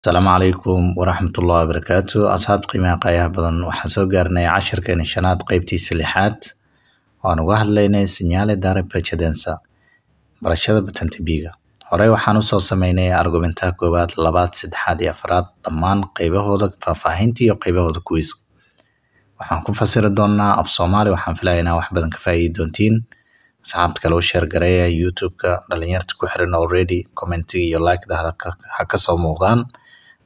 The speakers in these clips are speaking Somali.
Asalaamu calaykum waraxmatullaahi wabarakaatu. Asxaabta qiimaha qaayaha badan, waxaan soo gaarnay cashirkeeni shanaad, qeybtiisa lixaad. Waan uga hadlaynay segnale dare precedenza, barashada patente B-ga. Horey waxaan usoo sameynay argomentaha koowaad, labaad, saddexaad iyo afraad, dhammaan qeybahooda faahfaahinta iyo qeybahooda quiz. Waxaan ku fasiri doonaa af Soomaali. Waxaan filayaa inaa wax badan ka faa'iidi doontiin. Asxaabta kale u share gareeya YouTube-ka, dhalinyarta ku xiran already commentiga iyo like-da ha ka soo muuqdaan.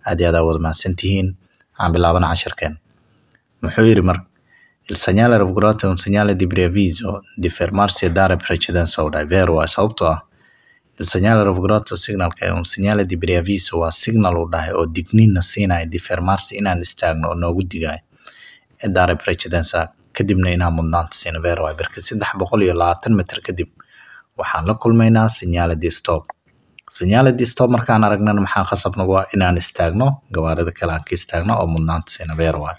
Aad iyo aad aa wada mahadsantihiin. Waxaan bilaabana cashirkeen. Muxuu yidhi marka? Il segnale raffigurato è un segnale di preavviso di fermarsi e dare precedenza, u dhahay. Vero waay, sababtoo ah il segnale raffigurato, signalka, è un segnale di preavviso, waa signal uu dhahay oo digniinna siinaya, di fermarsi, inaan istaagno oo noogu digayo, e dare precedenza, kadibna inaan mudnaanta siino. Vero waay, marka 320 mitir kadib waxaan la kulmaynaa segnale di stop. Segnale di stop markaan aragnana, maxaa khasab nagu ah? Inaan istaagno, gawaarida kale aan ka istaagno oo mudnaanta siino. Vero waay.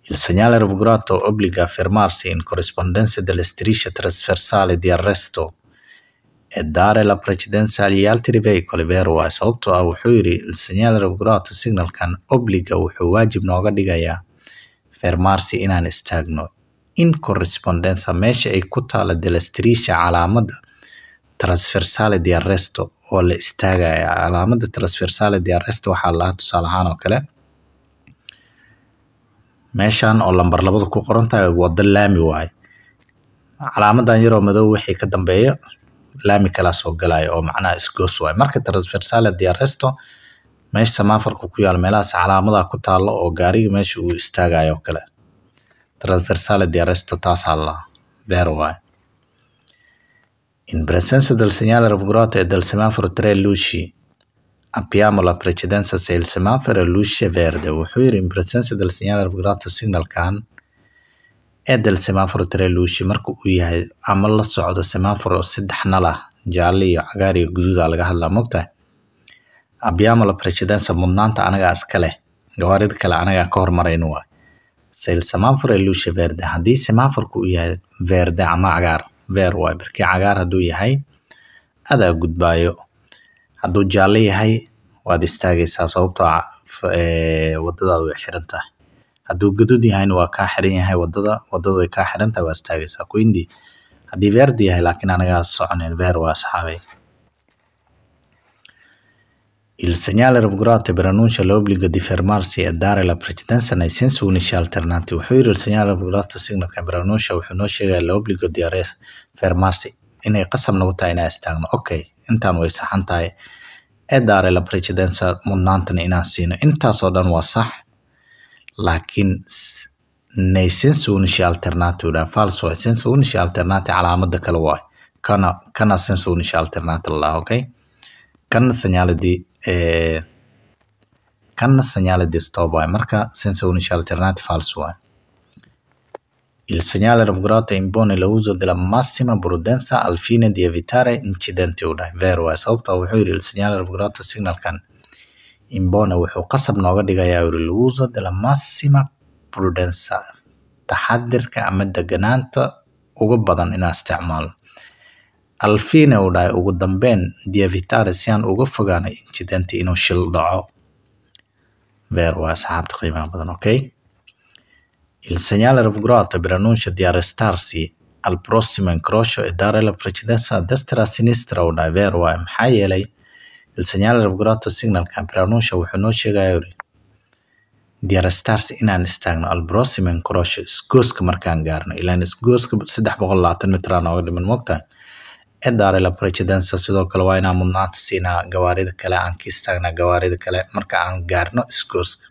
Il segnale raffigurato obbliga a fermarsi in corrispondenza della striscia trasversale di arresto e dare la precedenza agli altri veicoli. Vero waay, sababtoo ah wuxuu yidhi il segnale raffigurato, signalkan, obbliga, wuxuu waajib nooga dhigayaa, fermarsi, inaan istaagno, in corrispondenza, meesha ay ku taala, della striscia, calaamadda, trasversale di arresto, oo la istaagaya. Calaamadda trasversale di arresto waxaa lahaa, tusaale ahaan oo kale, meeshan oo lambar labada ku qoran tahay wado laami waaye. Calaamadan yaroo madow wixii ka dambeeya laami kalaa soo galaya oo macnaha isgoos waaye. Marka trasversale di arresto, meesha samaafarka ku yaal, meelahaas calaamada ku taalo oo gaariga meesha uu istaagayo oo kale, trasversale di arresto taasaa la lahaa. Vero waaye. In presenza del segnale raffigurato e del semaforo tre luci abbiamo la precedenza se il semaforo è luce verde. Wuxuu yidhi in presenza del segnale raffigurato, signalkan, e del semaforo tre luci, marka uu yahay ama la socdo semaforo saddex nal ah, jaalle iyo cagaar iyo guduuda laga hadlaa, mogtahay, abbiamo la precedenza, mudnaanta anagaa iska leh, gawaarida kale anagaa ka hormarayno waay, se il semaforo è luce verde, haddii semaforku uu yahay verde ama cagaar. Vero waay, barkii cagaar hadduu yahay adaa gudbaayo, hadduu jaalle yahay waad istaagaysaa, sababtoo ah wadadaadu way xiran tahay. Hadduu gaduud yahayna waa kaa xiran yahay wadada, wadadu way kaa xiran tahay, waa istaagaysaa. Quindi haddii verde yahay laakiin anagaa soconayn. Vero waa, asxaabay. Il segnale raffigurato preannuncia l'obbligo di fermarsi e dare la precedenza nei sensi unici alternati. Wuxuu yidhi il segnale raffigurato, signalka, preannuncia, wuxuu noo sheegaya, l'obbligo di fermarsi, inay qasab nagu tahay inaan istaagno. Okay, intaan way saxan tahay. E dare la precedenza, mudnaantana inaan siino. Intaasoo dhan waa sax, laakiin nei sensi unici alternati uu dhaha, falso waay. Sensi unici alternati calaamada kale waay, kana sensi unici alternati la dhaha. Okay, kana segnale di kana segnale di stop waay. Marka sensi unici alternati falso waay. Il segnale raffigurato impone l'uso della massima prudenza al fine di evitare incidenti, uu dhahay. Vero waay, sababtoo wuxuu yidhi il segnale raffigurato, signalkan, impone, wuxuu qasab nooga dhigayaa, yidhi, l'uso della massima prudenza, taxadirka ama deganaanta ugu badan inaan isticmaalno, al fine, uu dhahay, ugu dambeyn, di evitare, si aan uga fogaano, incidenti, inuu shil dhaco. Vero waa, asxaabta qiimaha badan. Okay. Il segnale raffigurato preannuncia di arrestarsi al prossimo incrocio e dare la precedenza a destra e a sinistra, uu dhahay. Vero waay, maxaa yeelay il segnale raffigurato, signalkan, preannuncia, wuxuu noo sheegayaa, yidhi, di arrestarsi, inaan istaagno, al prossimo incrocio, isgooska markaan gaarno, ilaan isgooska 320 mitraa nooga dhiman, mogtahay, e dare la precedenza, sidoo kale waa inaan mudnaanta siinaa gawaarida kale, aan ka istaagnaa gawaarida kale marka aan gaarno isgooska,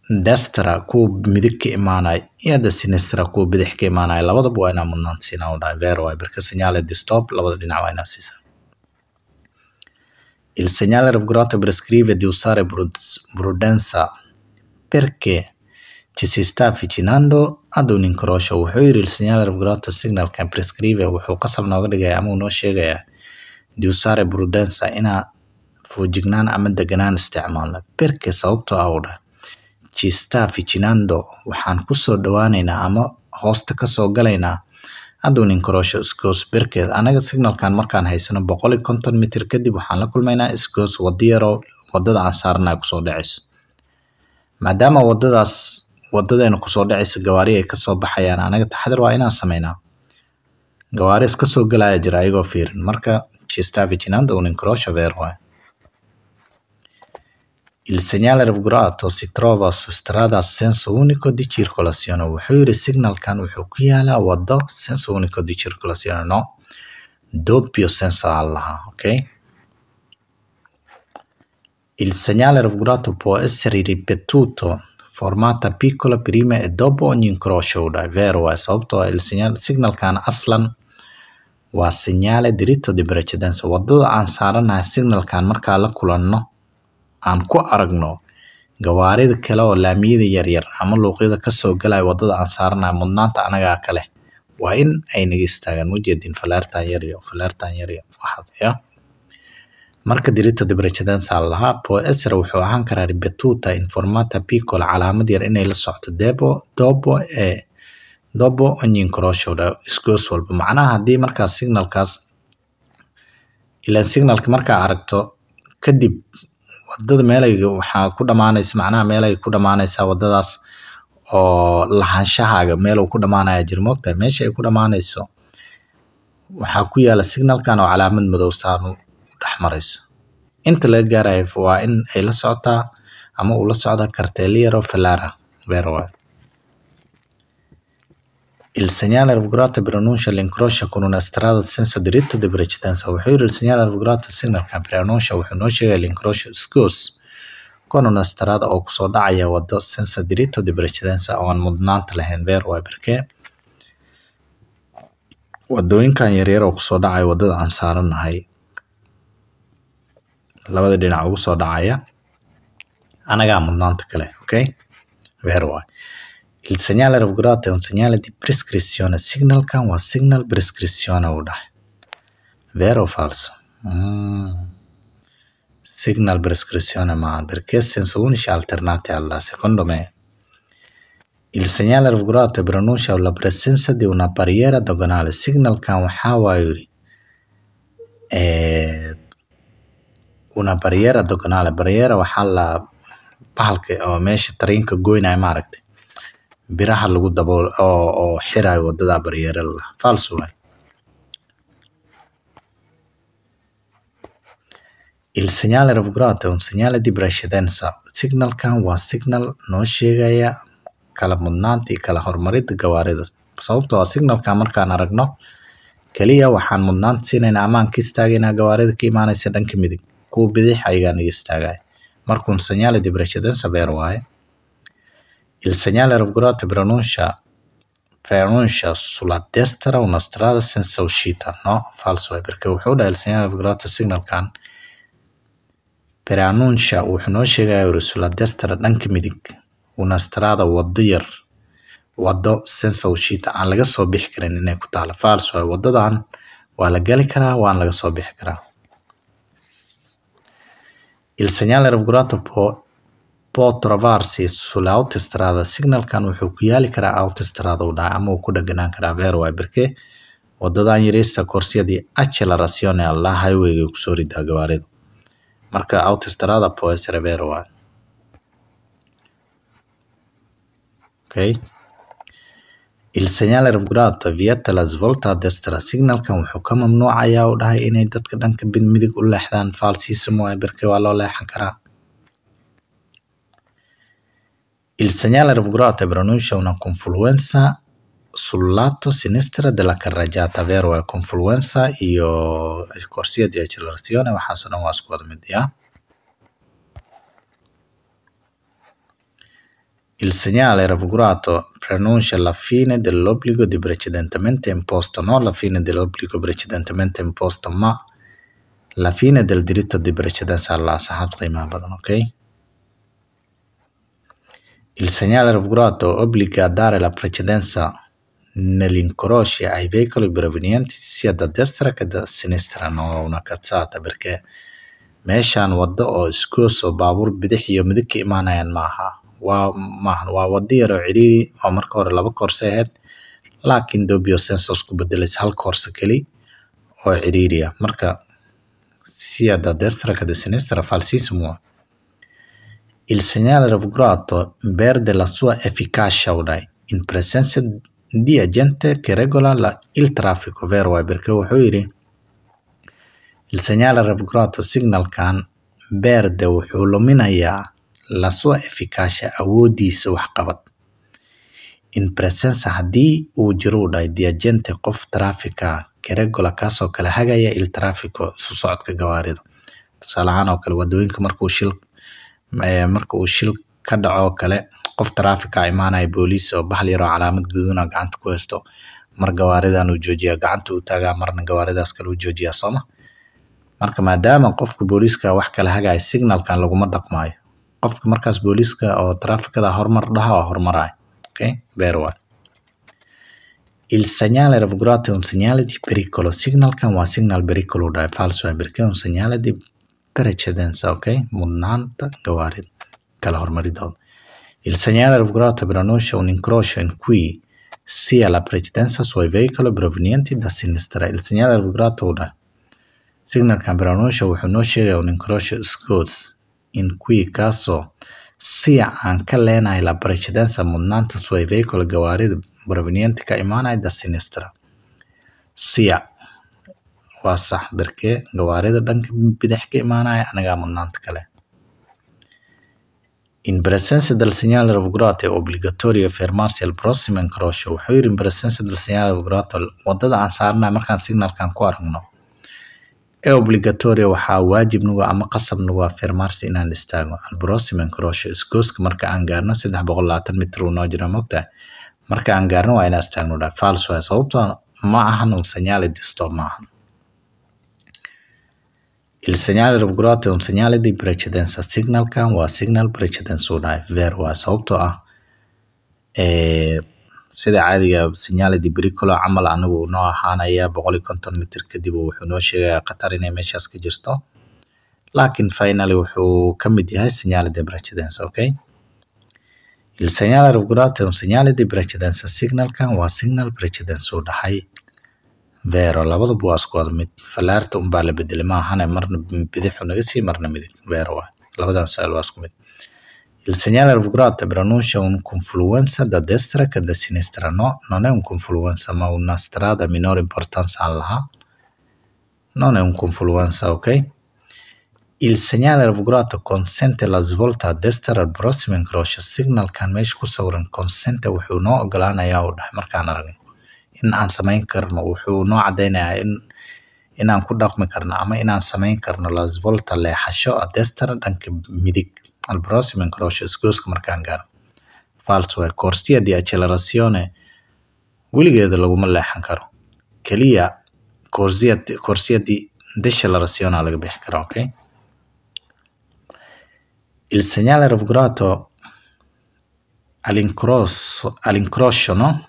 destra, kuwa midig ka imaanaya, iyo da sinistra, kuwa bidix ka imaanaya, labadaba waa inaan mudnaanta siinaa, u dhahay. Vero waay, barka segnale di stop labada dhinac waa inaa siisaa. Il segnale raffigurato prescrive di usare prudenza perché ci si sta avvicinando ad un incrocio. Wuxuu yidhi il segnale raffigurato, signalkan, prescrive, wuxuu qasab nooga dhigaya ama uu noo sheegayaa, di usare prudenza, inaa foojignaan ama deganaan isticmaalno, perché, sababtoo ah, u dhahay, ci sta avvicinando, waxaan kusoo dhawaaneynaa ama hoosta kasoo galaynaa, Ad un incrocio, isgoos berkeed. Anaga signalkan markaan haysano 150 mitir kadib waxaan la kulmaynaa isgoos, wado yaroo wadada aan saaranayo kusoo dhacayso. Maadaama wadadaas wadadeena kusoo dhacaysa gawaari ay kasoo baxayaan, anaga taxadar waa inaan sameynaa. Gawaari iska soo galaya jira ayagoo fiirin. Marka ci sta avvicinando un incrocio, vero waay. Il segnale raffigurato si trova su strada a senso unico di circolazione. Wuxuu yiri signalkan wuxuu ku yaalaa wado senso unico di circolazione. No, doppio senso aa lahaa. Okay. Il segnale raffigurato può essere ripetuto formata piccola prima e dopo ogni incrocio, uu dhahay. Vero waay, sababtoo ah il segnale, signalkan aslan waa segnale diritto di precedenza. Wadada aan saaranahay signalkan markaa la kulanno, aan ku aragno gawaarida kale oo laamiyada yaryar ama luuqyada kasoo galaya wadada aan saaranahay, mudnaanta anagaa kale waa in ay naga istaagaan. Mujeedin falaartan yar iyo falaartan yar iyo waxaas ya. Marka diritto di precedenza la lahaa può essere, wuxuu ahaan karaa, ripetuta in formata piccola, calaamad yar inay la socoto, debo dopo e dopo ogni incrocio, isgoos walba. Macnaha haddii markaas signalkaas, ilaan signalka markaa aragto kadib wadada meelay waxaa ku dhamaanaysa, macnaha meelay ku dhamaanaysaa wadadaas oo lahaanshahaaga meel uu ku dhamaanaya jir, moogtahay? Meesha ay ku dhamaanayso waxaa ku yaala signalkan oo calaamad madow saan u dhex marayso. Inta laga gaarayo waa in ay la socotaa ama uu la socdaa cartello yar oo falaar ah. Vero waay. Il segnale raffigurato preannuncia l'incrocio con una strada senza diritto di precedenza. Wuxuu yiri il segnale raffigurato, signalkan, preannuncia, wuxuu noo sheegaya, l'incrocio, isgoos, con una strada, oo kusoo dhacaya wado, senza diritto di precedenza, oo aan mudnaanta lahayn. Vero waay, perché wadooyinkan yaryar oo kusoo dhacaya wadada aan saaranahay labada dhinac ugu soo dhacaya anagaa mudnaanta kale. Okay, vero waay. Il segnale raffigurato è un segnale di prescrizione. Signalkan waa signal prescrizione, uu dhahay. Vero o falso? Signal prescrizione ma perché senso unici alternati alla, secondo me. Il segnale raffigurato preannuncia la presenza di una barriera doganale. Signalkan waxaa waayo yiri una barriera doganale. Barriera waxaa la bahalka oo meesha tareenka goynaya, maaragtay, biraha lagu dabool oo xirayo wadada, barriera la. Falso waay. Il segnale raffigurato è un segnale di precedenza. Signalkan waa signal noo sheegaya kala mudnaanta iyo kala horumaridda gawaarida. Sababtoo ah signalkan markaan aragno kaliya waxaan mudnaanta siinaynaa ama aan ka istaagaynaa gawaarida ka imaanaysa dhanka midig. Kuwa bidix ayagaa naga istaagaya. Marka un segnale di precedenza, vero waaye. Il segnale raffigurato preannuncia sulla destra una strada senza uscita. No, falso waay, perché wuxuu dhahay il segnale raffigurato, signalkan, preannuncia, wuxuu noo sheegaya yiri, sulla destra, dhanka midig, una strada, wado yar, wado, senza uscita, aan laga soo bixi karin inay ku taalo. Falso waay, wadadan waa la gali karaa, waan laga soo bixi karaa. Il segnale raffigurato può trovarsi sull'autostrada. Signalkan wuxuu ku yaali karaa autostrada, uu dhahay, ama uu ku dhaganaan karaa. Vero waay, perché wadadan yarista corsia di accelerazione alla highway kusoo ridaa gawaarida. Marka autostrada può essere, vero waay. Okay. Il segnale raffigurato vieta la svolta a destra. Signalkan wuxuu ka mamnuucayaa, uu dhahay, inay dadka dhanka midig u leexdaan. Falsissimo waay, perché waa loo leexan karaa. Il segnale raffigurato preannuncia una confluenza sul lato sinistra della carreggiata. Vero waay, confluenza iyo corsia di accelerazione waxaas oo dhan waa isku wada mid ya. Il segnale raffigurato preannuncia la fine dell'obbligo di precedentemente imposto, non la fine dell'obbligo precedentemente imposto, ma la fine del diritto di precedenza alla asxaabta qiimaha badan, okay? Il segnale raffigurato obbliga a dare la precedenza negli incroci ai veicoli provenienti sia da destra che da sinistra. No, una cazzata, perché meeshaan waddo oo isgoos oo baabuur bidix iyo midig ka imaanayaan maaha. Waa maahan, waa waddo yar oo ciriiri oo marka hore laba koorse ahayd, Laakiin doppio senso isku bedelaysa hal corsa keli oo ciriiri ah. Marka sia da destra che da sinistra, falsissimo. Il segnale raffigurato perde la sua efficacia, uu dhahay, in presenza di agente che regola il traffico. Vero waay, perché wuxuu yidhi il segnale raffigurato, signalkan perde, wuxuu luminayaa, la sua efficacia, awoodiisa waxqabad, in presenza, haddii uu jiro, uu dhahay, di agente, qof traffica, che regola, kaasoo kala hagaya, il traffico, isu socodka gawaarida. Tusaale ahaan oo kale, wadooyinka marka uu shil ka dhaco oo kale, qof traffic a imaanaya, booliis oo bahal yar oo calaamad guduud ah gacanta ku haysto, mar gawaaridan uu joojiyaa, gacanta uu taagaa, marna gawaaridaas kale uu joojiyaa, sooma? Marka maadaama qofka booliiska wax kala hagaya, signalkan laguma dhaqmaayo. Qofka markaas booliiska oo trafficada hormar dhaha waa hormaraya. Okay, vero waay. Il segnale raffigurato è un segnale di pericolo. Signalkan waa signal pericolo, uu dhahay. Falso waay, perché è un segnale di precedenza, ok, mudnaanta gawaarida kala hormaridooda. Il segnale raffigurato preannuncia un incrocio in cui sia la precedenza sui veicoli provenienti da sinistra. Il segnale raffigurato, uu dhahay, signalkan preannuncia, wuxuu noo sheegaya, un incrocio, isgoos, in cui, kaasoo, sia, aan ka leenahay, la precedenza, mudnaanta, sui veicoli, gawaarida, provenienti, ka imaanaya, da sinistra. Sia waa sax, perché gawaarida dhanka bidix ka imaanaya anagaa mudnaanta kale. In presenza del segnale raffigurato è obbligatorio fermarsi al prossimo incrocio. Wuxuu yidhi in presenza del segnale raffigurato, wadada aan saarnahay markaan signalkan ku aragno, è obbligatorio, waxaa waajib nagu ama qasab nagu ah, fermarsi, inaan istaago, al prossimo incrocio, isgooska marka aan gaarno. 320 mitir uu noo jira, mogtahay? Marka aan gaarno waa inaan istaagno, dhahay. Falso waay, sababtoo ma ahan un segnale di stop, ma ahan. Il segnale raffigurato è un segnale di precedenza. Signalkan waa signal precedence, uu dhahay. Vero waa, sababtoo ah sida caadiga segnale di pericolo camal anigu noo ahaanaya 150 mitir kadib wuxuu noo sheegayaa khatar inay meeshaas ka jirto, laakiin finally wuxuu ka mid yahay segnale di precedenza, okay. Il segnale raffigurato è un segnale di precedenza. Signalkan waa signal precedence, uu dhahay. Vero, labaduba waa isku wada mid, falaarta unbaa la bedelay ma ahane, marna bidixu naga sii, marna midig. Vero waay, labadan su-aal waa isku mid. Il segnale raffigurato preannuncia un confluenza da destra che da sinistra. No, non è un confluenza, ma una strada minore importanza aan lahaa. Non è un confluenza, ok? Il segnale raffigurato consente la svolta a destra al prossimo incrocio. Signalkan meesha ku sawiran consente, wuxuu noo ogolaanayaa, uu dhahay, markaan aragno in aan samayn karno, wuxuu noo cadaynayaa in inaan ku dhaqmi karno ama inaan samayn karno la svolta, leexasho, a destra, dhanka midig, al prossimo incrocio, isgooska markaan gaarno. Falso waay. Corsia di accelerazione weligeeda laguma leexan karo, keliya corsia di decelerazione laga bixi karaa, okay. Il segnale raffigurato all'incrocio, no?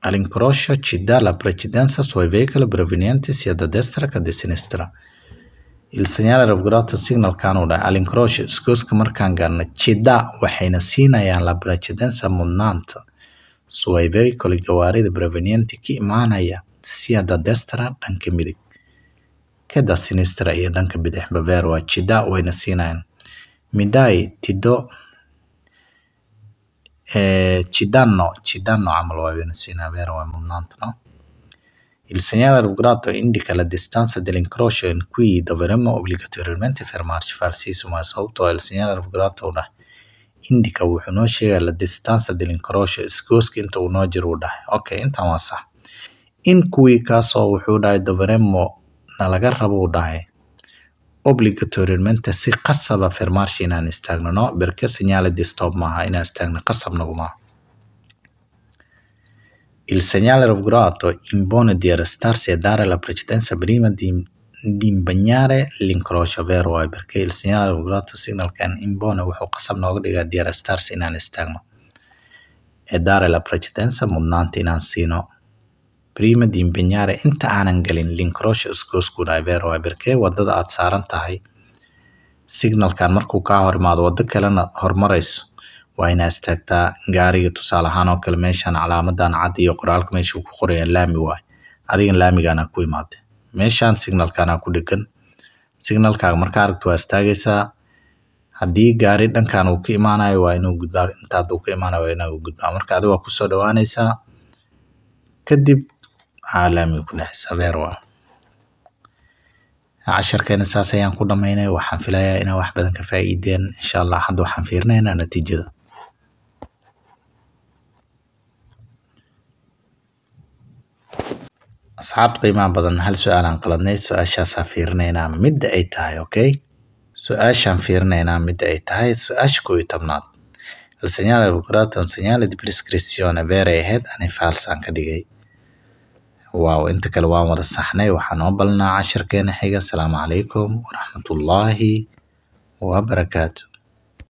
All'incrocio ci dà la precedenza sui veicoli provenienti sia da destra che da sinistra. Il segnale raffigurato, signalkan, uu dhahay, all'incrocio, isgooska markaan gaarno, ci dà, waxayna siinayaan, la precedenza, mudnaanta, sui veicoli, gawaarida, provenienti, ka imaanaya, sia da destra, dhanka midig, che da sinistra, iyo dhanka bidixba. Vero waa, ci dà, wayna siinayaan. Mi dai, ti do, ci danno, ci danno camal waa, wayna siinayaan. Vero waa, mudnaanta, no? Il segnale raffigurato indica la distanza dell'incrocio in cui dovremmo obbligatoriamente fermarci. Falsissimo, sababtoo ah il segnale raffigurato, uu dhahay, indica, wuxuu noo sheegayaa, la distanza dell'incrocio, isgooska inta uu noo jiro, uu dhahay. Okay, intaan waa sax. In cui, kaasoo, wuxuu dhahay, dovremmo, nalaga rabo, uu dhahay, obbligatoriamente, si qasaba, fermarci, inaan istaagno. No, perché segnale di stop maaha, inaan istaagno qasab naguma. Il segnale raffigurato impone di arrestarsi e dare la precedenza prima di impegnare l'incrocio. Vero waay, perché il segnale raffigurato, signalkan, impone, wuxuu qasab nooga dhigaa, di arrestarsi, inaan istaagno, e dare la precedenza, mudnaanta inaan siino, prima di impegnare, inta aanan gelin, l'incrocio, isgoosku, dhahay. Vero waay, perché wadada aad saaran tahay signalkan markuu kaa hor imaado, waddo kalena hormarayso, Waa inaa istaagtaa gaariga. Tusaale ahaan oo kale, meeshan calaamadan cad iyo qoraalka meesha uu ku qoraya laami waay. Adigan laamigaana ku imaatay, meeshan signalkaana ku dhegan. Signalkaaga markaa aragto, waa istaagaysaa. Haddii gaari dhankan uu ka imaanayo, waa inuu gudbaa. Inta hadduu ka imaanayo, waa inuu gudbaa. Marka adiga waa kusoo dhawaanaysaa, kadib aa laamiga ku dhexaysaa. Beer waa casharkeena, saas ayaan ku dhamaynay. Waxaan filayaa inaa wax badan ka faa'iideen, insha Allah. Hadda waxaan fiirinaynaa natiijada. Asxaabta qiimaha badan, hal su-aalaan qaladnay. Su-aashaasaa fiirinaynaa midda ay tahay. Okay, su-aashaan fiirinaynaa midda ay tahay. Su-aasha 11aad, "Il segnale raffigurato è un segnale di prescrizione." Vera ay ahayd, ani falsa aan ka dhigay. Wow, inta kale waan wada saxnay. Waxaa noo balnaa cashirkeena xiga. Asalaamu calaykum waraxmatullaahi wabarakaatu.